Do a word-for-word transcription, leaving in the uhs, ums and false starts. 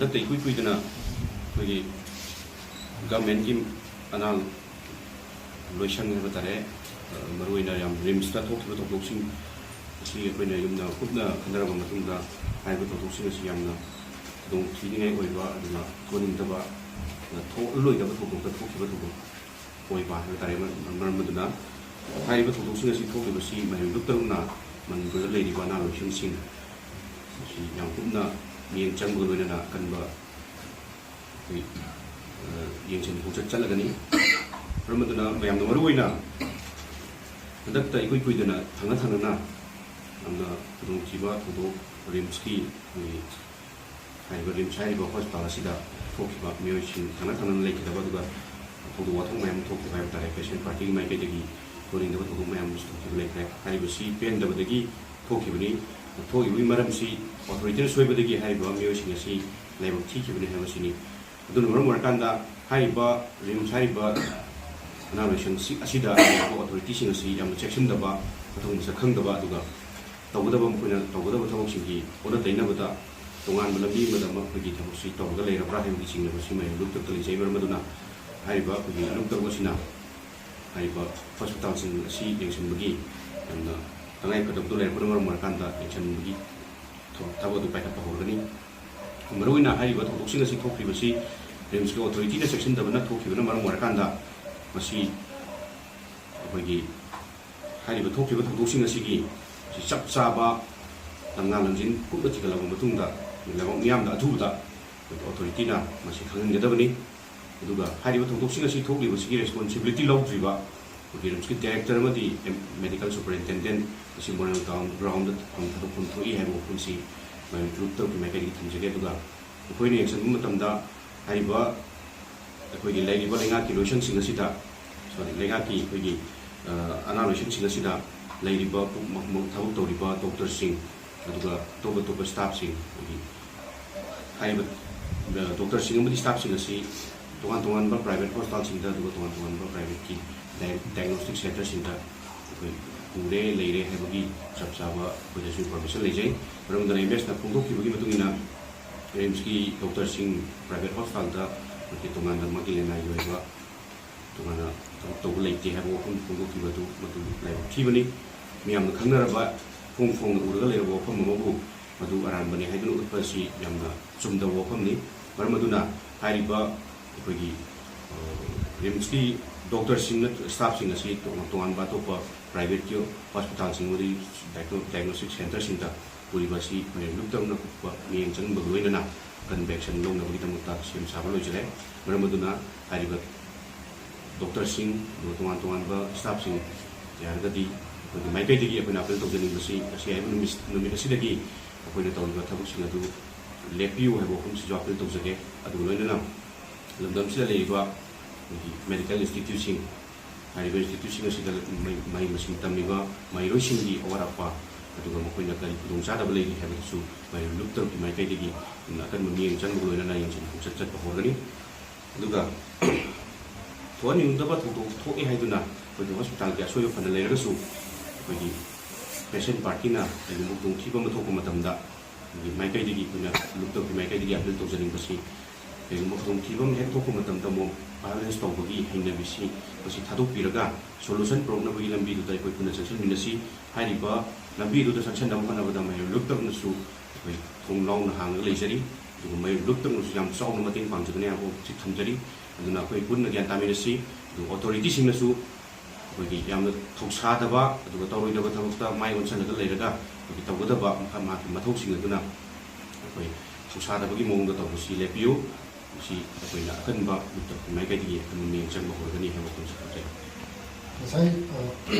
ꯍꯟꯗꯛꯇ ꯏꯀꯨꯏ ꯀꯨꯏꯗꯅ ꯑꯩꯈꯣꯏꯒꯤ ꯒꯃꯦꯟꯒꯤ ꯑꯅꯥ ꯂꯣꯏꯁꯪ ꯍꯥꯏꯕ ꯇꯥꯔꯦ, ꯑ, ꯃꯔꯨꯑꯣꯏꯅ ꯌꯥꯝ ꯔꯤꯝꯁꯇ ꯊꯣꯛꯈꯤꯕ ꯊꯧꯗꯣꯛꯁꯤꯡ ꯑꯁꯤ ꯑꯩꯈꯣꯏꯅ ꯌꯨꯝꯗ ꯀꯨꯞꯅ ꯈꯟꯅꯔꯕ ꯃꯇꯨꯡꯗ, ꯍꯥꯏꯔꯤꯕ ꯊꯧꯗꯣꯛꯁꯤꯡ ꯑꯁꯤ ꯌꯥꯝꯅ ꯈꯨꯗꯣꯡ ꯊꯤꯅꯤꯡꯉꯥꯏ ꯑꯣꯏꯕ, ꯑꯗꯨꯒ ꯊꯣꯛꯍꯟꯅꯤꯡꯗꯕ, ꯑ, ꯊꯣꯛꯂꯣꯏꯗꯕ ꯊꯧꯗꯣꯛꯇ ꯊꯣꯛꯈꯤꯕ ꯊꯧꯗꯣꯛ ꯑꯣꯏꯕ ꯍꯥꯏꯕ ꯇꯥꯔꯦ꯫ ꯃꯔꯝ ꯑꯗꯨꯅ ꯍꯥꯏꯔꯤꯕ ꯊꯧꯗꯣꯛꯁꯤꯡ ꯑꯁꯤ ꯊꯣꯛꯂꯤꯕꯁꯤ ꯃꯍꯩꯔꯣꯏ ꯂꯨꯞ ꯇꯔꯨꯛꯅ ꯃꯅꯤꯄꯨꯔꯗ ꯂꯩꯔꯤꯕ ꯑꯅꯥ ꯂꯣꯏꯁꯪꯁꯤꯡ ꯑꯁꯤ ꯌꯥꯝ ꯀꯨꯞꯅ ꯃꯤꯠꯌꯦꯡ ꯆꯪꯕꯒ ꯂꯣꯏꯅꯅ ꯑꯀꯟꯕ ꯑꯩꯈꯣꯏ, ꯑ, ꯌꯦꯡꯁꯤꯟ ꯈꯣꯡꯆꯠ ꯆꯠꯂꯒꯅꯤ꯫ ꯃꯔꯝ ꯑꯗꯨꯅ ꯃꯌꯥꯝꯅ ꯃꯔꯨꯑꯣꯏꯅ ꯍꯟꯗꯛꯇ ꯏꯀꯨꯏ ꯀꯨꯏꯗꯅ ꯊꯪꯅ ꯊꯪꯅꯅ ꯌꯥꯝꯅ ꯈꯨꯗꯣꯡꯊꯤꯕ ꯊꯧꯗꯣꯛ, ꯔꯤꯝꯁꯀꯤ ꯑꯩꯈꯣꯏꯒꯤ ꯍꯥꯏꯔꯤꯕ ꯔꯤꯝꯁ ꯍꯥꯏꯔꯤꯕ ꯍꯣꯁꯄꯤꯇꯥꯜ ꯑꯁꯤꯗ ꯊꯣꯛꯈꯤꯕ ꯃꯤꯑꯣꯏꯁꯤꯡ ꯊꯪꯅ ꯊꯪꯅꯅ ꯂꯩꯈꯤꯗꯕ, ꯑꯗꯨꯒ ꯊꯧꯗꯣꯛ ꯋꯥꯊꯣꯛ ꯃꯌꯥꯝ ꯑꯃ ꯊꯣꯛꯈꯤꯕ ꯍꯥꯏꯕ ꯇꯥꯔꯦ꯫ ꯄꯦꯁꯦꯟ ꯄꯥꯔꯇꯤꯒꯤ ꯃꯥꯏꯀꯩꯗꯒꯤ ꯊꯣꯛꯅꯤꯡꯗꯕ ꯊꯧꯗꯣꯛ ꯃꯌꯥꯝ ꯑꯃꯁꯨ ꯊꯣꯛꯈꯤꯕ ꯂꯩꯈ꯭ꯔꯦ꯫ ꯍꯥꯏꯔꯤꯕꯁꯤ ꯄꯦꯟꯗꯕꯗꯒꯤ ꯊꯣꯛꯈꯤꯕꯅꯤ꯫ ꯊꯣꯛꯈꯤꯕꯒꯤ ꯃꯔꯝꯁꯤ ꯑꯣꯊꯣꯔꯤꯇꯤꯅ ꯁꯣꯏꯕꯗꯒꯤ ꯍꯥꯏꯔꯤꯕ ꯃꯤꯑꯣꯏꯁꯤꯡ ꯑꯁꯤ ꯂꯥꯏꯕꯛ ꯊꯤꯈꯤꯕꯅꯤ ꯍꯥꯏꯕꯁꯤꯅꯤ꯫ ꯑꯗꯨꯅ ꯃꯔꯝ ꯑꯣꯏꯔꯀꯥꯟꯗ ꯍꯥꯏꯔꯤꯕ ꯔꯤꯝꯁ ꯍꯥꯏꯔꯤꯕ ꯑꯅꯥ ꯂꯣꯏꯁꯪꯁꯤ ꯑꯁꯤꯗ ꯂꯩꯔꯤꯕ ꯑꯣꯊꯣꯔꯤꯇꯤꯁꯤꯡ ꯑꯁꯤ ꯌꯥꯝꯅ ꯆꯦꯛꯁꯤꯟꯗꯕ, ꯃꯊꯧ ꯃꯁꯛ ꯈꯪꯗꯕ, ꯑꯗꯨꯒ ꯇꯧꯒꯗꯕ, ꯃꯈꯣꯏꯅ ꯇꯧꯒꯗꯕ ꯊꯕꯛꯁꯤꯡꯒꯤ ꯑꯣꯟꯅ ꯇꯩꯅꯕꯗ ꯇꯣꯉꯥꯟꯕ ꯂꯝꯕꯤ ꯑꯃꯗ ꯃꯈꯣꯏꯒꯤ ꯊꯕꯛꯁꯤ ꯇꯧꯔꯒ ꯂꯩꯔꯕ꯭ꯔꯥ ꯍꯥꯏꯕꯒꯤ ꯆꯤꯡꯅꯕꯁꯤ ꯃꯌꯥꯝ ꯂꯨꯞꯇ ꯂꯩꯖꯩ꯫ ꯃꯔꯝ ꯑꯗꯨꯅ ꯍꯥꯏꯔꯤꯕ ꯑꯩꯈꯣꯏꯒꯤ ꯂꯨꯞ ꯇꯔꯨꯛ ꯑꯁꯤꯅ ꯍꯥꯏꯔꯤꯕ ꯍꯣꯁꯄꯤꯇꯥꯜꯁꯤꯡ ꯑꯁꯤ ꯌꯦꯡꯁꯤꯟꯕꯒꯤ ꯌꯥꯝꯅ ꯇꯉꯥꯏ ꯐꯗꯕꯗꯨ ꯂꯩꯔꯛꯄꯅ ꯃꯔꯝ ꯑꯣꯏꯔꯀꯥꯟꯗ ꯌꯦꯡꯁꯤꯟꯕꯒꯤ ꯊꯕꯛ, ꯊꯕꯛ ꯑꯗꯨ ꯄꯥꯏꯈꯠꯄ ꯍꯧꯔꯒꯅꯤ꯫ ꯃꯔꯨꯑꯣꯏꯅ ꯍꯥꯏꯔꯤꯕ ꯊꯧꯗꯣꯛꯁꯤꯡ ꯑꯁꯤ ꯊꯣꯛꯈꯤꯕꯁꯤ ꯔꯤꯝꯁꯀꯤ ꯑꯣꯊꯣꯔꯤꯇꯤꯅ ꯆꯦꯛꯁꯤꯟꯗꯕꯅ ꯊꯣꯛꯈꯤꯕꯅ ꯃꯔꯝ ꯑꯣꯏꯔꯀꯥꯟꯗ ꯃꯁꯤ ꯑꯩꯈꯣꯏꯒꯤ ꯍꯥꯏꯔꯤꯕ ꯊꯣꯛꯈꯤꯕ ꯊꯧꯗꯣꯛꯁꯤꯡ ꯑꯁꯤꯒꯤ ꯆꯞ ꯆꯥꯕ ꯂꯝꯅꯥ ꯂꯝꯖꯤꯟ ꯀꯨꯞꯅ ꯊꯤꯒꯠꯂꯕ ꯃꯇꯨꯡꯗ ꯂꯩꯕꯥꯛ ꯃꯤꯌꯥꯝꯗ ꯑꯊꯨꯕꯗ ꯑꯣꯊꯣꯔꯤꯇꯤꯅ ꯃꯁꯤ ꯈꯪꯍꯟꯒꯗꯕꯅꯤ꯫ ꯑꯗꯨꯒ ꯍꯥꯏꯔꯤꯕ ꯊꯧꯗꯣꯛꯁꯤꯡ ꯑꯁꯤ ꯊꯣꯛꯂꯤꯕꯁꯤꯒꯤ ꯔꯦꯁꯄꯣꯟꯁꯤꯕꯤꯂꯤꯇꯤ ꯂꯧꯗ꯭ꯔꯤꯕ ꯑꯩꯈꯣꯏꯒꯤ ꯔꯤꯝꯁꯀꯤ ꯗꯥꯏꯔꯦꯛꯇꯔ ꯑꯃꯗꯤ ꯃꯦꯗꯤꯀꯜ ꯁꯨꯄꯔꯤꯟꯇꯦꯟꯗꯦꯟ ꯑꯁꯤ ꯃꯣꯏꯔꯥꯡ ꯇꯥꯎꯟ ꯒ꯭ꯔꯥꯎꯟꯗ ꯊꯕꯛ ꯊꯣꯛꯐꯝ ꯊꯣꯛꯏ ꯍꯥꯏꯕ ꯋꯥꯐꯝꯁꯤ ꯃꯌꯥꯝ ꯒ꯭ꯔꯨꯞ ꯇꯔꯨꯛꯀꯤ ꯃꯥꯏꯀꯩꯗꯒꯤ ꯊꯝꯖꯒꯦ꯫ ꯑꯗꯨꯒ ꯑꯩꯈꯣꯏꯅ ꯌꯦꯡꯁꯤꯟꯕ ꯃꯇꯝꯗ ꯍꯥꯏꯔꯤꯕ ꯑꯩꯈꯣꯏꯒꯤ ꯂꯩꯔꯤꯕ ꯂꯩꯉꯥꯛꯀꯤ ꯂꯣꯏꯁꯪꯁꯤꯡ ꯑꯁꯤꯗ, ꯁꯣꯔꯤ, ꯂꯩꯉꯥꯛꯀꯤ ꯑꯩꯈꯣꯏꯒꯤ, ꯑ, ꯑꯅꯥ ꯂꯣꯏꯁꯪꯁꯤꯡ ꯑꯁꯤꯗ ꯂꯩꯔꯤꯕ ꯄꯨ-, ꯃ-, ꯃ-, ꯊꯕꯛ ꯇꯧꯔꯤꯕ ꯗꯣꯛꯇꯔꯁꯤꯡ, ꯑꯗꯨꯒ ꯑꯇꯣꯞ ꯑꯇꯣꯞꯄ ꯁ꯭ꯇꯥꯐꯁꯤꯡ, ꯑꯩꯈꯣꯏꯒꯤ ꯍꯥꯏꯔꯤꯕ, ꯑ, ꯗꯣꯛꯇꯔꯁꯤꯡ ꯑꯃꯗꯤ ꯁ꯭ꯇꯥꯐꯁꯤꯡ ꯑꯁꯤ ꯇꯣꯉꯥꯟ ꯇꯣꯉꯥꯟꯕ ꯄ꯭ꯔꯥꯏꯚꯦꯠ ꯍꯣꯁꯄꯤꯇꯥꯜꯁꯤꯡꯗ, ꯑꯗꯨꯒ ꯇꯣꯉꯥꯟ ꯇꯣꯉꯥꯟꯕ ꯄ꯭ꯔꯥꯏꯚꯦꯠꯀꯤ ꯗꯥꯏ-, ꯗꯥꯏꯒꯅꯣꯁꯇꯤꯛ ꯁꯦꯟꯇꯔꯁꯤꯡꯗ ꯑꯩꯈꯣꯏ ꯄꯨꯔꯦ, ꯂꯩꯔꯦ ꯍꯥꯏꯕꯒꯤ ꯆꯞ ꯆꯥꯕ ꯑꯩꯈꯣꯏꯗꯁꯨ ꯏꯟꯐꯣꯔꯃꯦꯁꯟ ꯂꯩꯖꯩ꯫ ꯃꯔꯝ ꯑꯗꯨꯅ ꯑꯦꯝ ꯑꯦꯁꯅ ꯐꯣꯡꯗꯣꯛꯈꯤꯕꯒꯤ ꯃꯇꯨꯡ ꯏꯟꯅ ꯔꯤꯝꯁꯀꯤ ꯗꯣꯛꯇꯔꯁꯤꯡ ꯄ꯭ꯔꯥꯏꯚꯦꯠ ꯍꯣꯁꯄꯤꯇꯥꯜꯗ ꯃꯥꯒꯤ ꯇꯣꯉꯥꯟꯅ ꯃꯥꯒꯤ ꯂꯅꯥꯏꯒꯤ ꯑꯣꯏꯕ ꯇꯣꯉꯥꯟꯅ ꯊꯕꯛ ꯇꯧꯕ ꯂꯩꯇꯦ ꯍꯥꯏꯕ ꯋꯥꯐꯝ ꯐꯣꯡꯗꯣꯛꯈꯤꯕꯗꯨ ꯃꯗꯨ ꯂꯥꯏꯕꯛ ꯊꯤꯕꯅꯤ꯫ ꯃꯤꯌꯥꯝꯅ ꯈꯪꯅꯔꯕ ꯐꯣꯡ ꯐꯣꯡꯅ ꯎꯔꯒ ꯂꯩꯔꯕ ꯋꯥꯐꯝ ꯑꯃꯕꯨ ꯃꯗꯨ ꯑꯔꯥꯟꯕꯅꯤ ꯍꯥꯏꯗꯨꯅ ꯎꯠꯄ ꯑꯁꯤ ꯌꯥꯝꯅ ꯆꯨꯝꯗꯕ ꯋꯥꯐꯝꯅꯤ꯫ ꯃꯔꯝ ꯑꯗꯨꯅ ꯍꯥꯏꯔꯤꯕ ꯑꯩꯈꯣꯏꯒꯤ, ꯑ, ꯔꯤꯝꯁꯀꯤ ꯗꯣꯛꯇꯔꯁꯤꯡ ꯅꯠꯇ꯭ꯔꯒ ꯁ꯭ꯇꯥꯐꯁꯤꯡ ꯑꯁꯤ ꯇꯣꯉꯥꯟ ꯇꯣꯉꯥꯟꯕ ꯑꯇꯣꯞꯄ ꯄ꯭ꯔꯥꯏꯚꯦꯠꯀꯤ ꯍꯣꯁꯄꯤꯇꯥꯜꯁꯤꯡ ꯑꯃꯗꯤ ꯗꯥꯏꯒ꯭ꯅꯣ-, ꯗꯥꯏꯒ꯭ꯅꯣꯁꯇꯤꯛ ꯁꯦꯟꯇꯔꯁꯤꯡꯗ ꯄꯨꯔꯤꯕ ꯑꯁꯤ ꯃꯌꯥꯝ ꯂꯨꯞꯇꯧꯅ ꯀꯨꯞꯄ ꯃꯤꯠꯌꯦꯡ ꯆꯪꯕꯒ ꯂꯣꯏꯅꯅ ꯑꯀꯟꯕ ꯑꯦꯛꯁꯟ ꯂꯧꯅꯕꯒꯤꯗꯃꯛꯇ ꯁꯦꯝ ꯁꯥꯕ ꯂꯣꯏꯁꯤꯜꯂꯦ꯫ ꯃꯔꯝ ꯑꯗꯨꯅ ꯍꯥꯏꯔꯤꯕ ꯗꯣꯛꯇꯔꯁꯤꯡ ꯑꯗꯨꯒ ꯇꯣꯉꯥꯟ ꯇꯣꯉꯥꯟꯕ ꯁ꯭ꯇꯥꯐꯁꯤꯡ ꯌꯥꯔꯒꯗꯤ ꯑꯩꯈꯣꯏꯒꯤ ꯃꯥꯏꯀꯩꯗꯒꯤ ꯑꯩꯈꯣꯏꯅ ꯑꯄꯤꯜ ꯇꯧꯖꯅꯤꯡꯕꯁꯤ ꯉꯁꯤ ꯍꯥꯏꯕ ꯅꯨꯃꯤꯠ, ꯅꯨꯃꯤꯠ ꯑꯁꯤꯗꯒꯤ ꯑꯩꯈꯣꯏꯅ ꯇꯧꯔꯤꯕ ꯊꯕꯛꯁꯤꯡ ꯑꯗꯨ ꯂꯦꯞꯄꯤꯌꯨ ꯍꯥꯏꯕ ꯋꯥꯐꯝꯁꯤꯁꯨ ꯑꯄꯤꯜ ꯇꯧꯖꯒꯦ꯫ ꯑꯗꯨꯒ ꯂꯣꯏꯅꯅ ꯂꯝꯗꯝꯁꯤꯗ ꯂꯩꯔꯤꯕ ꯑꯩꯈꯣꯏꯒꯤ ꯃꯦꯗꯤꯀꯦꯜ ꯏꯟꯁꯇꯤꯇ꯭ꯌꯨꯠꯁꯤꯡ, ꯍꯥꯏꯔꯤꯕ ꯏꯟꯁꯇꯤꯇ꯭ꯌꯨꯠꯁꯤꯡ ꯑꯁꯤꯗ ꯃꯍꯩ-, ꯃꯍꯩ ꯃꯁꯤꯡ ꯇꯝꯂꯤꯕ ꯃꯍꯩꯔꯣꯏꯁꯤꯡꯒꯤ ꯑꯋꯥꯠ ꯑꯄꯥ, ꯑꯗꯨꯒ ꯃꯈꯣꯏꯅ ꯀꯔꯤ ꯈꯨꯗꯣꯡꯆꯥꯗꯕ ꯂꯩꯔꯤ ꯍꯥꯏꯕꯗꯨꯁꯨ ꯃꯌꯥꯝ ꯂꯨꯞ ꯇꯔꯨꯛꯀꯤ ꯃꯥꯏꯀꯩꯗꯒꯤ ꯑꯀꯟꯕ ꯃꯤꯠꯌꯦꯡ ꯆꯪꯕꯒ ꯂꯣꯏꯅꯅ ꯌꯦꯡꯁꯤꯟ ꯈꯣꯡꯆꯠ ꯆꯠꯄ ꯍꯧꯔꯒꯅꯤ꯫ ꯑꯗꯨꯒ ꯊꯣꯛꯍꯟꯅꯤꯡꯗꯕ ꯊꯧꯗꯣꯛ ꯊꯣꯛꯑꯦ ꯍꯥꯏꯗꯨꯅ ꯑꯩꯈꯣꯏꯒꯤ ꯍꯣꯁꯄꯤꯇꯥꯜꯒꯤ ꯑꯁꯣꯏꯕ ꯐꯅ ꯂꯩꯔꯒꯁꯨ ꯑꯩꯈꯣꯏꯒꯤ ꯄꯦꯁꯦꯟ ꯄꯥꯔꯇꯤꯅ ꯀꯔꯤꯒꯨꯝꯕ ꯈꯨꯗꯣꯡꯊꯤꯕ ꯑꯃ ꯊꯣꯛꯄ ꯃꯇꯝꯗ ꯑꯩꯈꯣꯏꯒꯤ ꯃꯥꯏꯀꯩꯗꯒꯤ ꯑꯩꯈꯣꯏꯅ ꯂꯨꯞ ꯇꯔꯨꯛꯀꯤ ꯃꯥꯏꯀꯩꯗꯒꯤ ꯑꯄꯤꯜ ꯇꯧꯖꯅꯤꯡꯕꯁꯤ, ꯀꯔꯤꯒꯨꯝꯕ ꯈꯨꯗꯣꯡꯊꯤꯕ ꯑꯃ ꯍꯦꯛ ꯊꯣꯛꯄ ꯃꯇꯝꯗ ꯑꯃꯨꯛ ꯚꯥꯏꯑꯣꯂꯦꯟꯁ ꯇꯧꯕꯒꯤ ꯍꯩꯅꯕꯤꯁꯤ ꯃꯁꯤ ꯊꯥꯗꯣꯛꯄꯤꯔꯒ ꯁꯣꯂꯨꯁꯟ ꯄꯨꯔꯛꯅꯕꯒꯤ ꯂꯝꯕꯤꯗꯨꯗ ꯑꯩꯈꯣꯏ ꯄꯨꯟꯅ ꯆꯪꯁꯤꯟꯃꯤꯟꯅꯁꯤ꯫ ꯍꯥꯏꯔꯤꯕ ꯂꯝꯕꯤꯗꯨꯗ ꯆꯪꯁꯤꯟꯅꯕ ꯍꯣꯠꯅꯕꯗ ꯃꯌꯥꯝ ꯂꯨꯞ ꯇꯔꯨꯛꯅꯁꯨ ꯑꯩꯈꯣꯏ ꯊꯣꯡ ꯂꯥꯎꯅ ꯍꯥꯡꯂꯒ ꯂꯩꯖꯔꯤ꯫ ꯑꯗꯨꯒ ꯃꯌꯥꯝ ꯂꯨꯞ ꯇꯔꯨꯛꯅꯁꯨ ꯌꯥꯝ ꯆꯥꯎꯅ ꯃꯇꯦꯡ ꯄꯥꯡꯖꯒꯅꯤ ꯍꯥꯏꯕ ꯋꯥꯐꯝꯁꯤ ꯊꯝꯖꯔꯤ꯫ ꯑꯗꯨꯅ ꯑꯩꯈꯣꯏ ꯄꯨꯟꯅ ꯒ꯭ꯌꯥꯟ ꯇꯥꯃꯤꯟꯅꯁꯤ꯫ ꯑꯗꯨꯒ ꯑꯣꯊꯣꯔꯤꯇꯤꯁꯤꯡꯅꯁꯨ ꯑꯩꯈꯣꯏꯒꯤ ꯌꯥꯝꯅ ꯊꯧꯁꯥꯗꯕ ꯑꯗꯨꯒ ꯇꯧꯔꯣꯏꯗꯕ ꯊꯕꯛꯇ ꯃꯥꯏ ꯑꯣꯟꯁꯤꯜꯂꯒ ꯂꯩꯔꯒ ꯑꯩꯈꯣꯏꯒꯤ ꯇꯧꯒꯗꯕ ꯃꯈꯥ ꯃꯍꯥꯛꯀꯤ ꯃꯊꯧꯁꯤꯡ ꯑꯗꯨꯅ ꯑꯩꯈꯣꯏ ꯊꯧꯁꯥꯗꯕꯒꯤ ꯃꯑꯣꯡꯗ ꯇꯧꯕꯁꯤ ꯂꯦꯞꯄꯤꯌꯨ꯫ ꯃꯁꯤ ꯑꯩꯈꯣꯏꯅ ꯑꯀꯟꯕ ꯂꯨꯞ ꯇꯔꯨꯛꯀꯤ ꯃꯥꯏꯀꯩꯗꯒꯤ ꯑꯀꯟꯕ ꯃꯤꯠꯌꯦꯡ ꯆꯪꯕ ꯍꯧꯔꯒꯅꯤ ꯍꯥꯏꯕ ꯋꯥꯐꯝꯁꯤ ꯊꯝꯖꯔꯤ꯫ ꯉꯁꯥꯏ, ꯑ,